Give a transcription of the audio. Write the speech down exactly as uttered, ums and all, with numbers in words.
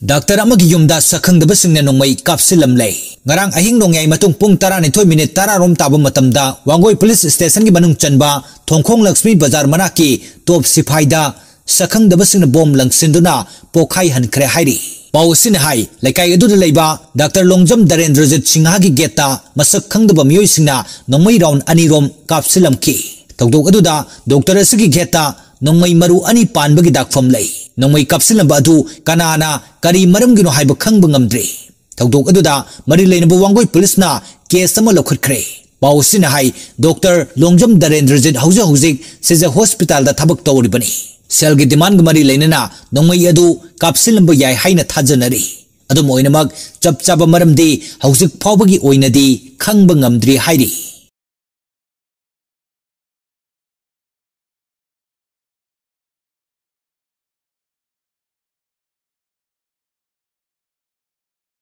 Doctor ꯑꯃꯒꯤ ꯌꯨꯝꯗ ꯁꯛꯈꯪꯗꯕꯁꯤꯡꯅ ꯅꯣꯡꯃꯩ ꯀꯥꯞꯁꯤꯜꯂꯝꯂꯦ꯫ ꯉꯔꯥꯡ ꯑꯍꯤꯡ ꯅꯣꯡꯌꯥꯏ ꯃꯇꯨꯡ ꯄꯨꯡ ꯇꯔꯥꯅꯤꯊꯣꯏ ꯃꯤꯅꯤꯠ ꯇꯔꯥ ꯔꯣꯝ ꯇꯥꯕ ꯃꯇꯝꯗ ꯋꯥꯡꯒꯣꯏ ꯄꯨꯂꯤꯁ ꯁ꯭ꯇꯦꯁꯟꯒꯤ ꯃꯅꯨꯡ ꯆꯟꯕ ꯊꯣꯡꯈꯣꯡ ꯂꯛꯁꯃꯤ ꯕꯖꯥꯔ ꯃꯅꯥꯛꯀꯤ ꯇꯣꯞ ꯁꯤꯐꯥꯏꯗ ꯁꯛꯈꯪꯗꯕꯁꯤꯡꯅ ꯕꯣꯝ ꯂꯪꯁꯤꯟꯗꯨꯅ ꯄꯣꯛꯈꯥꯏꯍꯟꯈ꯭ꯔꯦ ꯍꯥꯏꯔꯤ꯫ ꯄꯥꯎ ꯑꯁꯤꯅ ꯍꯥꯏ, ꯂꯩꯀꯥꯏ ꯑꯗꯨꯗ ꯂꯩꯕ ꯗꯥꯛꯇꯔ ꯂꯣꯡꯖꯝ ꯗꯔꯦꯟꯗ꯭ꯔꯖꯤꯠ ꯁꯤꯡꯍꯒꯤ ꯒꯦꯠꯇ ꯃꯁꯛ ꯈꯪꯗꯕ ꯃꯤꯑꯣꯏꯁꯤꯡꯅ ꯅꯣꯡꯃꯩ ꯔꯥꯎꯟ ꯑꯅꯤꯔꯣꯝ ꯀꯥꯞꯁꯤꯜꯂꯝꯈꯤ꯫ ꯊꯧꯗꯣꯛ ꯑꯗꯨꯗ ꯗꯣꯛꯇꯔ ꯑꯁꯤꯒꯤ ꯒꯦꯠꯇ ꯅꯣꯡꯃꯩ ꯃꯔꯨ ꯑꯅꯤ ꯄꯥꯟꯕꯒꯤ ꯗꯥꯛꯐꯝ ꯂꯩ꯫ ꯅꯣꯡꯃꯩ ꯀꯥꯞꯁꯤꯜꯂꯝꯕ ꯑꯗꯨ ꯀꯅꯥꯅ ꯀꯔꯤ ꯃꯔꯝꯒꯤꯅꯣ ꯍꯥꯏꯕ ꯈꯪꯕ ꯉꯝꯗ꯭ꯔꯤ꯫ ꯊꯧꯗꯣꯛ ꯑꯗꯨꯗ ꯃꯔꯤ ꯂꯩꯅꯕ ꯋꯥꯡꯒꯣꯏ ꯄꯨꯂꯤꯁꯅ ꯀꯦꯁ ꯑꯃ ꯂꯧꯈꯠꯈ꯭ꯔꯦ꯫ ꯄꯥꯎ ꯑꯁꯤꯅ ꯍꯥꯏ, ꯗꯣꯛꯇꯔ ꯂꯣꯡꯖꯝ ꯗꯔꯦꯟꯗ꯭ꯔꯖꯤꯠ ꯍꯧꯖꯤꯛ ꯍꯧꯖꯤꯛ ꯁꯤꯖ ꯍꯣꯁꯄꯤꯇꯥꯜꯗ ꯊꯕꯛ ꯇꯧꯔꯤꯕꯅꯤ꯫ ꯁꯦꯜꯒꯤ ꯗꯤꯃꯥꯟꯒ ꯃꯔꯤ ꯂꯩꯅꯅ ꯅꯣꯡꯃꯩ ꯑꯗꯨ ꯀꯥꯞꯁꯤꯜꯂꯝꯕ ꯌꯥꯏ ꯍꯥꯏꯅ ꯊꯥꯖꯅꯔꯤ꯫ ꯑꯗꯨꯝ ꯑꯣꯏꯅꯃꯛ, ꯆꯞ ꯆꯥꯕ ꯃꯔꯝꯗꯤ ꯍꯧꯖꯤꯛ ꯐꯥꯎꯕꯒꯤ ꯑꯣꯏꯅꯗꯤ ꯈꯪꯕ ꯉꯝꯗ꯭ꯔꯤ ꯍꯥꯏꯔꯤ꯫